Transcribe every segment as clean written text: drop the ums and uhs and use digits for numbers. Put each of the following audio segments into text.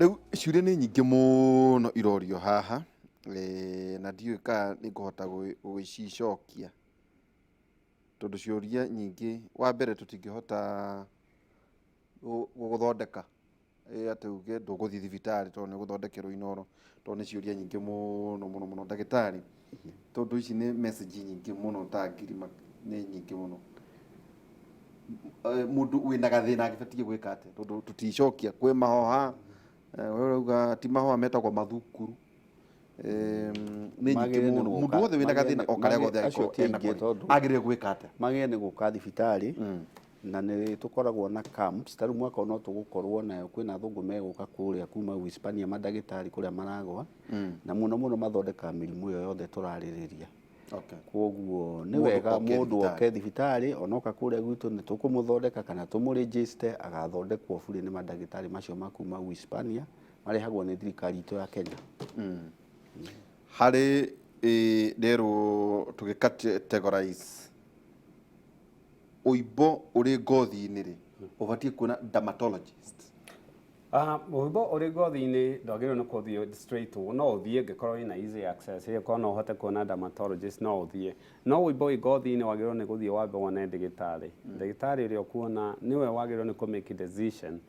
Rĩu ciũria nĩ nyingĩ mũno irorio haha, na ndiũĩ kana nĩ ngũhota gũgĩcicokia, tondũ ciũria nyingĩ, wa mbere, tũtingĩhota gũgũthondeka atĩ uge ndũgũthiĩ thibitarĩ tondũ nĩ ũgũthondekerwo Inooro, tondũ nĩ ciũria nyingĩ mũno mũno mũno, ndagĩtarĩ, tondũ ici nĩ message nyingĩ mũno, ta ngiri nĩ nyingĩ mũno. Mũndũ wĩna gathĩna agĩbatiĩ gwĩka atĩa? Tondũ tũticokia kwĩ mahoha, we ũrauga ti mahoha, metagwo mathukuru. Nĩ nyingĩ Magĩrĩire nĩ mũno. gũka- Mũndũ wothe wĩna gathĩna o karĩa gothe acio angĩkorwo ti ena aingĩ kori, tondũ- agĩrĩire gwĩka atĩa? Magĩrĩire nĩ gũka thibitarĩ, na nĩ tũkoragwo na camps. Ta rĩu mwaka ũyũ no tũgũkorwo nayo, kwĩna athũngũ megũka kũrĩa kuma Uhispania, mandagĩtarĩ kũrĩa maragwa, na mũno mũno mathondekaga mĩrimũ ĩyo yothe tũrarĩrĩria. Koguo nĩ Mũndũ wega oke mũndũ thibitarĩ. Oke thibitarĩ, onoka kũrĩa gwitũ nĩ tũkũmũthondeka kana tũmũregister, agathondekwo burĩ nĩ mandagĩtarĩ macio ma kuma Uhispania, marehagwo nĩ thirikari itũ ya Kenya. Harĩ rĩrũ tũgĩ categorize ũimbo ũrĩ ngothi-inĩ rĩ, ũbatiĩ kuona dermatologist? Ũimbo ũrĩ ngothi-inĩ ndwagĩrĩirwo nĩ kũthiĩ straight, no ũthiĩ ũngĩkorwo wĩna easy access, ĩkorwo no ũhote kuona dermatologist, no ũthiĩ. No ũimbo wĩ ngothi-inĩ wagĩrĩirwo nĩ gũthiĩ wambe wone ndagĩtarĩ. Ndagĩtarĩ ũrĩa ũkuona nĩwe wagĩrĩirwo nĩ kũ make decision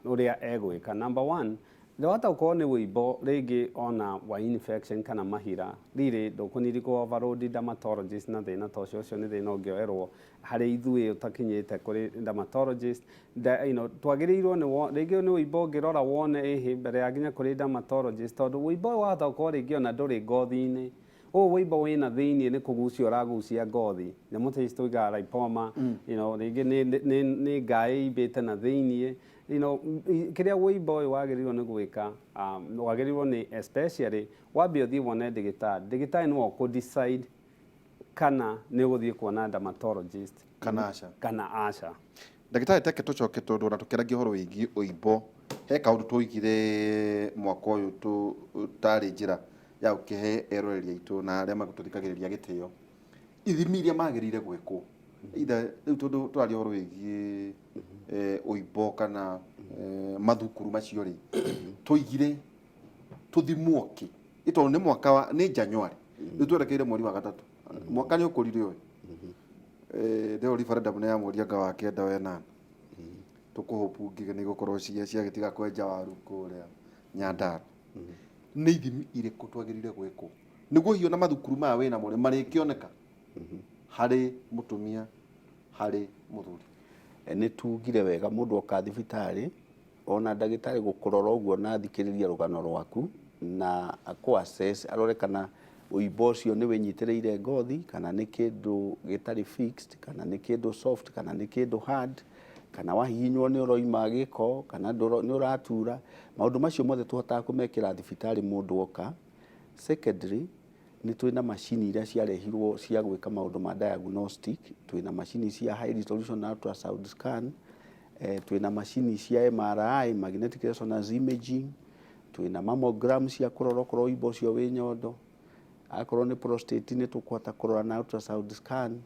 ũrĩa egwĩka. Number one, wahota gũkorwo nĩ ũimbo rĩngĩ ona wa infection kana mahira, rĩrĩ ndũkũnidi kũ overload dermatologist na thĩna ta ũcio. Ũcio nĩ thĩna ũngĩoerwo harĩ ithuĩ ũtakinyĩte kũrĩ dermatologist. Da, you know, twagĩrĩirwo nĩ rĩngĩ nĩ ũimbo ũngĩrora wone ĩhĩ mbere ya nginya kũrĩ dermatologist, tondũ ũimbo ũyũ wahota gũkorwo rĩngĩ ona ndũrĩ ngothi-inĩ. Ũyũ wĩimbo wĩna thĩiniĩ nĩ kũgucia ũragucia ngothi, nyamũ ta ici tũigaga lipoma, rĩngĩ nĩ ngaĩ imbĩte na thĩiniĩ. Kĩrĩa wĩimbo ũyũ wagĩrĩirwo nĩ gwĩka, wagĩrĩirwo nĩ especially wambe ũthiĩ wone ndagĩtarĩ. Ndagĩtarĩ nĩwe ũkũ decide kana nĩ ũgũthiĩ kuona dermatologist kana aca. Kana aca. Ndagĩtarĩ, teke tũcoke, tondũ ona tũkĩaragia ũhoro wĩgiĩ ũimbo, he kaũndũ twoigire mwaka ũyũ tarĩ njĩra ya gũkĩhe eroreri aitũ na arĩa magũtũthikagĩrĩria gĩtĩo, ithimi iria magĩrĩire gwĩkwo either rĩu, tondũ tũraria ũhoro wĩgiĩ ũimbo kana mathukuru macio rĩ, tũigire tũthimwo kĩ? Ĩ tondũ nĩ mwaka wa nĩ January rĩu, twerekeire mweri wa gatatũ, mwaka nĩ ũkũrire ũyũ. Ndĩro referendum nĩ ya mweri anga wa kenda wenana, tũkũhũpu ngigĩ nĩ igũkorwo ciagĩtiga kwenja waru kũrĩa Nyandarua. Nĩ ithimi irĩkũ twagĩrĩire gwĩkwo nĩguo hiyo na mathukuru maya wĩnamo rĩ marĩkĩoneka harĩ mũtumia, harĩ mũthuri? Nĩ tugire wega, mũndũ oka thibitarĩ, ona ndagĩtarĩ gũkũrora ũguo na athikĩrĩrie rũgano rwaku na akũ assess, arore kana ũimbo ũcio nĩ wĩnyitĩrĩire ngothi, kana nĩ kĩndũ gĩtarĩ fixed, kana nĩ kĩndũ soft, kana nĩ kĩndũ hard, kana wahihinywo nĩ ũroima gĩko kana nĩ ũratura. Maũndũ macio mothe tũhotaga kũmekĩra thibitarĩ mũndũ oka. Secondly, nĩ twĩ na macini iria ciarehirwo cia gwĩka maũndũ ma diagnostic. Twĩ na macini cia high resolution ultrasound scan, twĩ na macini cia MRI, magnetic resonance imaging, twĩ na mammogram cia kũrora okorwo ũimbo ũcio wĩ nyondo, akorwo nĩ prostate nĩ tũkũhota kũrora na ultrasound scan.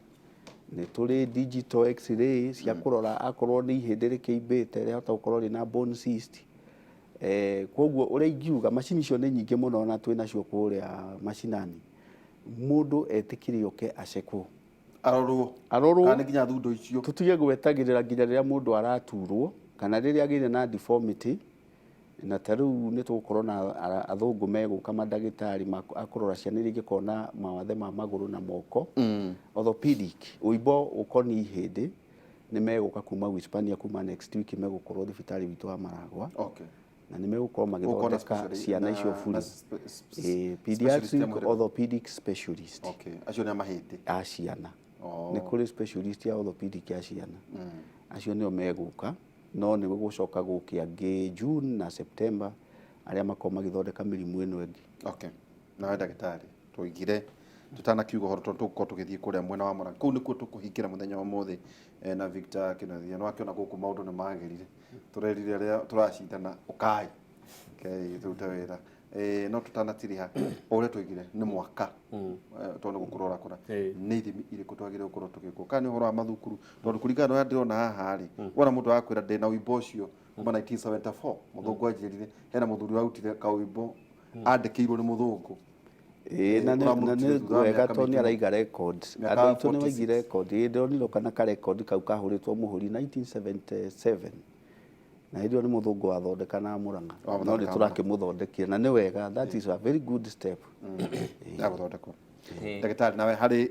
Nĩ tũrĩ digital x-ray cia kũrora akorwo nĩ ihĩndĩ rĩkĩimbĩte, rĩahota gũkorwo rĩna bone cyst. Koguo ũrĩa ingiuga, macini icio nĩ nyingĩ mũno na twĩ nacio kũrĩa macinani. Mũndũ etĩkĩre oke acekwo, arorwo, arorwo, kana nĩ nginya thundo icio. Tũtige gwetagĩrĩra nginya rĩrĩa mũndũ araturwo kana rĩrĩa agĩire na deformity. Na ta rĩu nĩ tũgũkorwo na athũngũ megũka, mandagĩtarĩ a kũrora ciana iria ingĩkorwo na mawathe ma magũrũ na moko, orthopedic, ũimbo ũkoniĩ ihĩndĩ. Nĩ megũka kuma Uhispania, kuma next week megũkorwo thibitarĩ witũ wa Maragwa, na nĩ megũkorwo Gũkorwo na magĩthondeka ciana icio na buri. Specialist ya pediatric mũthemba. Orthopedic specialist. Okay, acio nĩ a mahĩndĩ. A ciana. Nĩ kũrĩ specialist ya orthopedic ya ciana, acio nĩo megũka. No nĩ gũgũcoka gũke angĩ June na September, arĩa makorwo magĩthondeka mĩrimũ ĩno ĩngĩ. Okay, nawe ndagĩtarĩ, tũigire tutanakiuga ũhoro, tondũ tũgũkorwo tũgĩthiĩ kũrĩa mwena wa Murang'a, kũu nĩkuo tũkũhingĩra mũthenya wa ũmũthĩ, na Victor Kĩnuthia. Nĩ wakĩona gũkũ maũndũ nĩ magĩrire, tũrerire arĩa tũracindana ũkai okay, tũrute wĩra. No tũtanatiriha, o ũrĩa tũigire nĩ mwaka, tondũ nĩ gũkũra ũrakũra, nĩ ithimi irĩkũ twagĩrĩire gũkorwo tũgĩkwo, kana nĩ ũhoro wa mathukuru? Tondũ kũringana na ũrĩa ndĩrona haha rĩ, wona mũndũ arakwĩra ndĩna ũimbo ũcio. Kuma 1974 mũthũngũ anjĩrire hena mũthuri warutire kaũimbo andĩkĩirwo nĩ mũthũngũ. Ĩĩ, na nĩ na Ũramũrutire nĩ thutha wa wega mĩaka tondũ nĩ mĩingĩ. Araiga records. Mĩaka Andũ aitũ nĩ 46. maigire record. Ĩĩ, ndĩronire kana ka record kau kahũrĩtwo mũhũri 1977 na hĩndĩ ĩyo nĩ mũthũngũ wathondeka na Mũrang'a, no nĩ Wathondeka. Tũrakĩmũthondekire na nĩ wega. That is a very good step. Ya gũthondekwo. Ndagĩtarĩ, nawe harĩ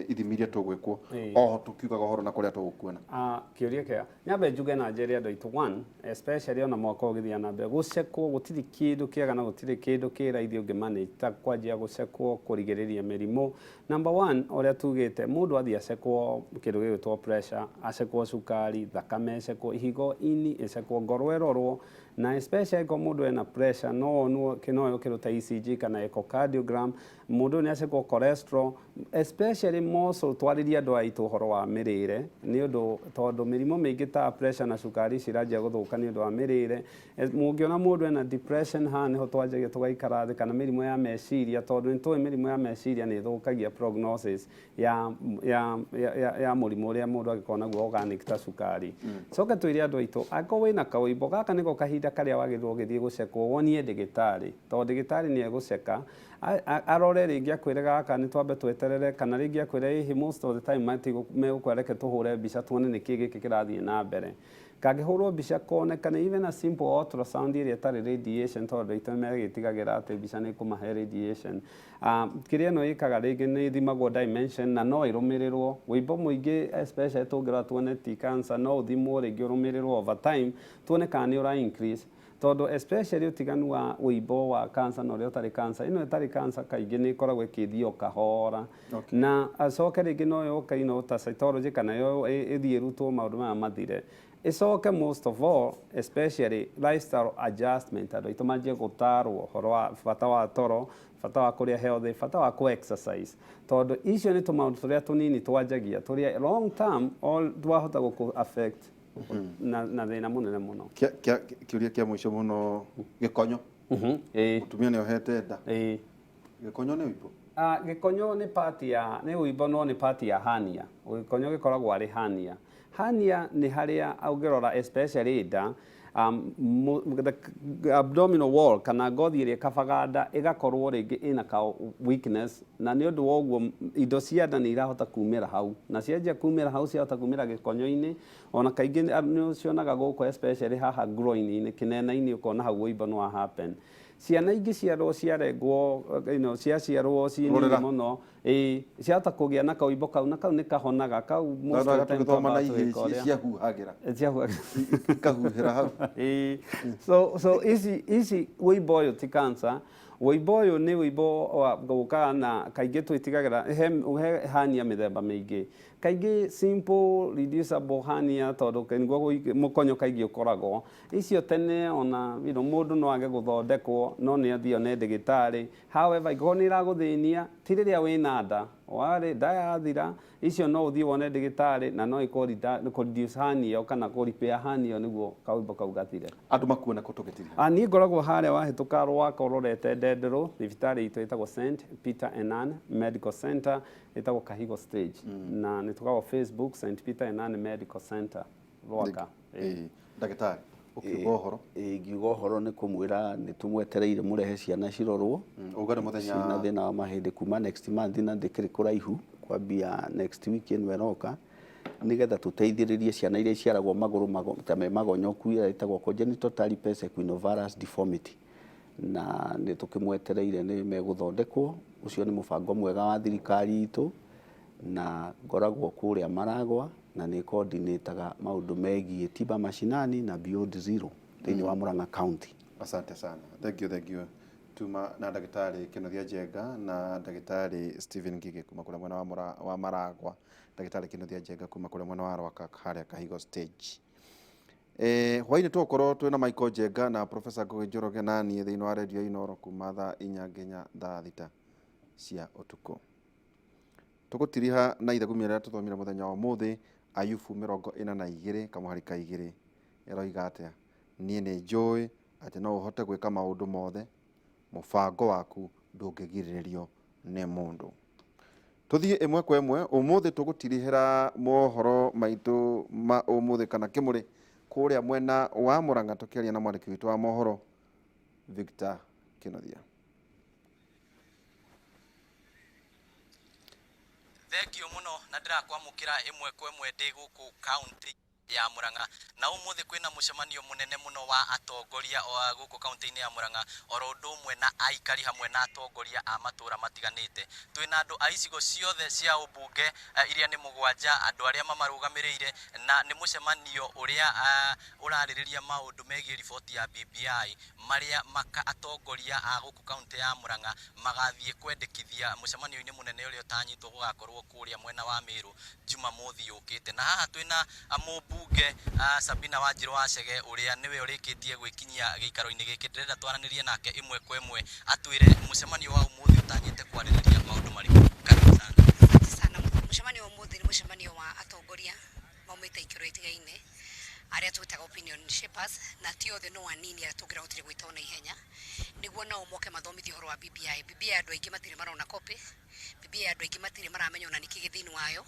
ithimi iria tũgwĩkwo oho tũkiugaga ũhoro na kũrĩa tũgũkuona. Ah, kĩũria kĩega. Nyambe njuge na njĩre andũ aitũ, one, especially ona mwaka ũyũ ũgĩthiĩ na mbere, gũcekwo gũtirĩ kĩndũ kĩega na gũtirĩ kĩndũ kĩ raithi ũngĩ manage ta kwanjia gũcekwo kũrigĩrĩria mĩrimũ. Number one, ũrĩa tugĩte, mũndũ athiĩ acekwo kĩndũ gĩgwĩtwo pressure, acekwo cukari, thakame ĩcekwo, ihigo, ini ĩcekwo, ngoro ĩrorwo, na especially angĩkorwo mũndũ ena pressure no onwo no kĩndũ ta ECG kana echocardiogram. Mũndũ ũyũ nĩ acekwo cholesterol, especially more so twarĩrie andũ aitũ ũhoro wa mĩrĩre, nĩ ũndũ tondũ mĩrimũ mĩingĩ ta pressure na cukari ciranjia gũthũka nĩ ũndũ wa mĩrĩre. Mũngĩona mũndũ ena depression, haha nĩho twanjagia tũgaikara thĩ, kana mĩrimũ ya meciria, tondũ nĩ tũĩ mĩrimũ ya meciria nĩ ĩthũkagia prognosis ya mũrimũ ũrĩa mũndũ angĩkorwo naguo organic ta cukari. Coke twĩre andũ aitũ, angĩkorwo wĩna kaũimbo gaka, nĩko kahinda karĩa wagĩrĩirwo ũgĩthiĩ gũcekwo, wonie ndĩgĩtarĩ, tondũ ndĩgĩtarĩ nĩ egũceka arore, rĩngĩ akwĩre gaka nĩ twambe tweterere, kana rĩngĩ akwĩre ĩhĩ, most of the time megũkwĩra reke tũhũre mbica tuone nĩkĩ gĩkĩ kĩrathiĩ na mbere. Kangĩhũrwo mbica konekane, even a simple ultrasound ĩrĩa ĩtarĩ radiation, tondũ aitũ nĩmegĩtigagĩra atĩ mbica nĩ ĩkũmahe radiation. Kĩrĩa ĩno ĩkaga, rĩngĩ nĩ ĩthimagwo dimension na no ĩrũmĩrĩrwo. Wĩimbo mũingĩ, especially tũngĩrora tuone ti cancer, no ũthimwo rĩngĩ, ũrũmĩrĩrwo over time, tuone kana nĩ ũra increase, tondũ especially ũtiganu wa ũimbo wa cancer na ũrĩa ũtarĩ cancer, ĩno ĩtarĩ cancer kaingĩ nĩ ĩkoragwo ĩkĩthiĩ o kahora. Na acoke rĩngĩ no yoke ino ta cytology, kana yo ĩthiĩ ĩrutwo maũndũ maya mathire. Ĩcoke most of all, especially lifestyle adjustment, andũ aitũ manjie gũtarwo ũhoro wa bata wa toro, bata wa kũrĩa healthy, bata wa kũ exercise, tondũ icio nĩ tũmaũndũ tũrĩa tũnini twanjagia tũrĩa long term all twahota gũkũ affect na thĩna mũnene mũno. Kĩũria kĩa mũico mũno, gĩkonyo. Ĩĩ. Mũtumia nĩ ohete nda. Ĩĩ. Gĩkonyo nĩ ũimbo? Ah, gĩkonyo nĩ part ya, nĩ ũimbo, no nĩ part ya hernia. Gĩkonyo gĩkoragwo arĩ hernia. Hernia nĩ harĩa ũngĩrora, especially nda, the abdominal wall kana ngothi ĩrĩa ĩkabaga nda ĩgakorwo rĩngĩ ĩna ka weakness, na nĩ ũndũ wa ũguo indo cia nda nĩ irahota kumĩra hau, na cianjia kumĩra hau ciahota kumĩra gĩkonyo-inĩ. Ona kaingĩ nĩ ũcionaga gũkũ, especially haha groin-inĩ, kĩnena-inĩ, ũkona hau ũimbo no happen. Ciana ingĩ ciarwo ciarengwo, ciaciarwo ciĩ nini Rũrĩra. mũno, ĩĩ, ciahota kũgĩa na kaũimbo kau, na kau nĩ kahonaga kau most of the time. Tũgĩthoma na twambaga ihĩ tũgĩka ũrĩa. Ciahuhagĩra. Ciahuhagĩra. Ikahuhĩra hau. Ĩĩ. So ici ũimbo ũyũ ti cancer. Ũimbo ũyũ nĩ ũimbo wa gũkaga na kaingĩ twĩtigagĩra he hernia mĩthemba mĩingĩ. Kaingĩ simple reducible hernia, tondũ nĩguo mũkonyo kaingĩ ũkoragwo icio tene, ona mũndũ no age gũthondekwo, no nĩ athiĩ one ndagĩtarĩ. However, ingĩkorwo nĩ ĩragũthĩnia, ti rĩrĩa wĩna nda, warĩ nda yathira, icio no ũthiĩ wone ndagĩtarĩ na no ĩkũ reduce hernia ĩyo kana kũ repair hernia ĩyo nĩguo kaũimbo kau gathire. Andũ makuona kũ tũgĩtiriha? Ah, niĩ ngoragwo harĩa wahĩtũka Rwaka ũrorete Ndenderũ, thibitarĩ itũ ĩtagwo St Peter and Ann Medical Center, ĩtagwo Kahigo Stage, na nĩ tũkoragwo Facebook, St Peter and Ann Medical Center, Rwaka. Ĩĩ. Ndagĩtarĩ, ũkiuga ũhoro. Ĩĩ, ngiuga ũhoro nĩ kũmwĩra nĩ tũmwetereire mũrehe ciana cirorwo Uga nĩ mũthenya ciĩna thĩna wa mahĩndĩ kuma next month, na ndĩkĩrĩ kũraihu, kwambia next week ĩno ĩroka, nĩgetha tũteithĩrĩrie ciana iria iciaragwo magũrũ ta me magonyoku, ĩrĩa ĩtagwo congenital talipes equinovarus deformity, na nĩ tũkĩmwetereire nĩ megũthondekwo. Ũcio nĩ mũbango mwega wa thirikari itũ, na ngoragwo kũrĩa Maragwa na nĩ coordinataga maũndũ megiĩ tiba mashinani na Beyond Zero thĩinĩ wa Murang'a County. Asante sana, thank you, thank you. Tuma na ndagĩtarĩ Kĩnuthia Njenga na ndagĩtarĩ Stephen Ngige kuma kũrĩa mwena wa Maragwa, ndagĩtarĩ Kĩnuthia Njenga kuma kũrĩa mwena wa Rwaka harĩa Kahigo Stage. Hwainĩ tũgũkorwo twĩna Michael Njenga na Professor Ngugi Njoroge na niĩ thĩinĩ wa radio Inoro kuma thaa 4 nginya thaa 6 cia ũtukũ. Tũgũtiriha na ithagumia rĩrĩa tũthomire mũthenya wa ũmũthĩ, Ayubu 42 kamũhari ka 2, ĩroiga atĩa? Niĩ nĩ njũĩ atĩ no ũhote gwĩka maũndũ mothe, mũbango waku ndũngĩgirĩrĩrio nĩ mũndũ. Tũthiĩ ĩmwe kwa ĩmwe. Ũmũthĩ tũgũtirihĩra mohoro maitũ ma ũmũthĩ kana kĩmũrĩ Kũrĩa mwena wa Murang'a tũkĩaria na mwandĩki witũ wa mohoro Victor Kinothia. Thengio muno na ndĩrakwamũkĩra ĩmwe kwa ĩmwe ndĩ gũkũ kaunti ya Murang'a na ũmũthĩ kwĩna mũcemanio mũnene mũno wa atongoria o gũkũ kaunti-inĩ ya Murang'a oro ũndũ ũmwe na aikari hamwe na atongoria a matũra matiganĩte. Twĩna andũ a icigo ciothe cia ũmbunge iria nĩ 7, andũ arĩa mamarũgamĩrĩire, na nĩ mũcemanio ũrĩa ũrarĩrĩria maũndũ megiĩ riboti ya BBI marĩa atongoria a gũkũ kaunti ya Murang'a magathiĩ kwendekithia mũcemanio-inĩ mũnene ũrĩa ũtanyĩtwo gũgakorwo kũrĩa mwena wa Meru Jumamothi yũkĩte. Na haha twĩna mũmbunge Sabina Wanjiru wa Chege ũrĩa nĩwe ũrĩkĩtie gwĩkinyia gĩikaro-inĩ gĩkĩ. Ndĩrenda twaranĩrie nake ĩmwe kwa ĩmwe atwĩre mũcemanio wa ũmũthĩ ũtanyĩte kwarĩrĩria maũndũ marĩkũ. Karibu sana. Asante sana. Mũcemanio wa ũmũthĩ nĩ mũcemanio wa atongoria maumĩte ikĩro itigaine arĩa twĩtaga opinion shapers, na ti othe no anini arĩa tũngĩrahotire gwĩta ona ihenya nĩguo nao moke mathomithio ũhoro wa BBI. BBI andũ aingĩ matirĩ marona copy, BBI andũ aingĩ matirĩ maramenya ona nĩkĩ gĩ thĩinĩ wayo,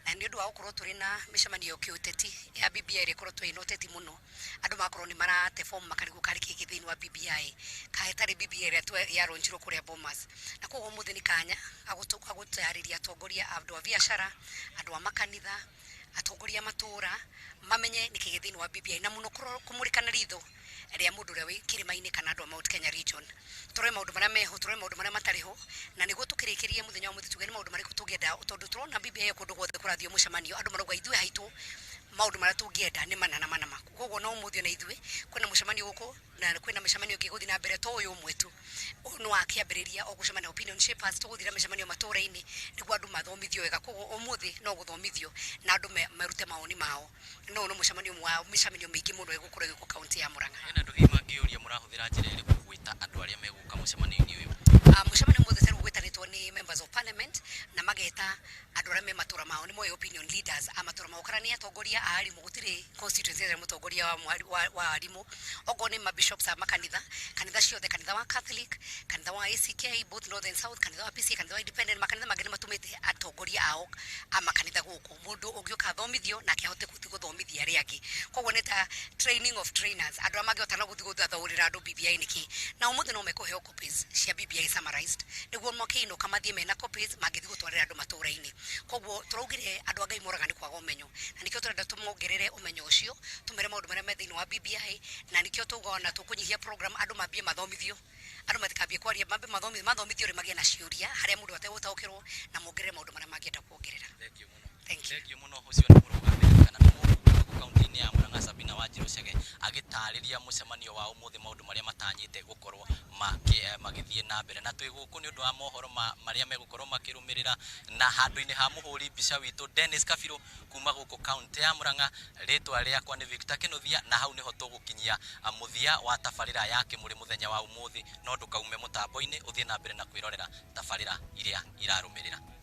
na nĩ ũndũ wa gũkorwo tũrĩ na mĩcemanio ya kĩũteti ya BBI ĩrĩa ĩkoretwo ĩna ũteti mũno, andũ magakorwo nĩ marate form makarigwo karĩ kĩ gĩ thĩinĩ wa BBI, kaĩ ĩtarĩ BBI ĩrĩa yaronjirwo kũrĩa Bomas. Na koguo ũmũthĩ nĩ kanya gagũtarĩria atongoria, andũ a biacara, andũ a makanitha, atongoria a matũra mamenye nĩkĩ gĩ thĩinĩ wa BBI, na mũno kũmũrĩka na ritho rĩa mũndũ ũrĩa wĩ kĩrĩma-inĩ kana andũ a Mount Kenya region. Tũrore maũndũ marĩa meho, tũrore maũndũ marĩa matarĩ ho, na nĩguo tũkĩrĩkĩrie mũthenya wa ũmũthĩ tuge nĩ maũndũ marĩkũ tũngĩenda, tondũ tũrona BBI kũndũ guothe kũrathiĩ mũcemanio, andũ marauga ithuĩ haitũ maũndũ marĩa tũngĩenda nĩ mana na mana. Koguo no ũmũthĩ ona ithuĩ kwĩna mũcemanio gũkũ na kwĩna mĩcemanio ĩngĩ ĩgũthiĩ na mbere to ũyũ ũmwe tu. Ũyũ nĩ wa kĩambĩrĩria o gũcemania opinion shapers, tũgũthiĩ na mĩcemanio matũra-inĩ nĩguo andũ mathomithio wega. Koguo ũmũthĩ no gũthomithio na andũ marute mawoni mao. No nĩ mũcemanio ũmwe wa mĩcemanio mĩingĩ mũno ĩgũkorwo ĩgĩkwo kaunti ya Murang'a. Hena andũ hihi mangĩũria mũrahũthĩra njĩra ĩrĩkũ gwĩta andũ arĩa megũka mũcemanio-inĩ ũyũ? Mũcemanio ũmũthĩ tarĩu gwĩtanĩtwo nĩ members of parliament na mageta andũ arĩa me matũra mao, nĩ moĩ opinion leaders a matũra mao, kana nĩ atongoria a arimũ, gũtirĩ constituency ĩtarĩ mũtongoria wa arimũ, okorwo nĩ mabishops a makanitha, kanitha ciothe, kanitha wa Catholic, kanitha wa ACK both north and south, kanitha wa PCA, kanitha wa independent, makanitha mangĩ nĩ matũmĩte atongoria ao a makanitha gũkũ, mũndũ ũngĩũka athomithio nake ahote gũthiĩ gũthomithia arĩa angĩ. Koguo nĩ ta training of trainers, andũ arĩa mangĩhota no gũthiĩ gũthathaũrĩra andũ BBI nĩkĩ. Na ũmũthĩ no mekũheo copies cia BBI summarized nĩguo makĩinũka mathiĩ mena copies mangĩthiĩ gũtwarĩra andũ matũra-inĩ. Koguo tũraugire andũ a Ngai moraga nĩ kwaga ũmenyo, na nĩkĩo tũrenda tũmongerere ũmenyo ũcio, tũmere maũndũ marĩa me thĩinĩ wa BBI, na nĩkĩo tũuga ona tũkũnyihia program andũ mambie mathomithio, andũ matikambie kwaria, mambe mathomithio, mathomithio rĩ magĩe na ciũria harĩa mũndũ ategũtaũkĩrwo na mongerere maũndũ marĩa mangĩenda kuongerera. Thank you mũno. Thank you. Thank you mũno. Ũcio nĩ mũrũgamĩrĩri kana nĩ mũmbunge gũkũ kaunti-inĩ ya Murang'a Sabina Wanjiru Chege agĩtarĩria mũcemanio wa ũmũthĩ maũndũ marĩa matanyĩte gũkorwo magĩthiĩ na mbere. Na twĩ gũkũ nĩ ũndũ wa mohoro marĩa megũkorwo makĩrũmĩrĩra, na handũ-inĩ ha mũhũri mbica witũ Dennis Kabirũ kuma gũkũ kaunti ya Murang'a, rĩtwa rĩakwa nĩ Victor Kĩnuthia, na hau nĩho tũgũkinyia mũthia wa tabarĩra ya Kĩmũrĩ mũthenya wa ũmũthĩ. No ndũkaume mũtambo-inĩ, ũthiĩ na mbere na kwĩrorera tabarĩra iria irarũmĩrĩra.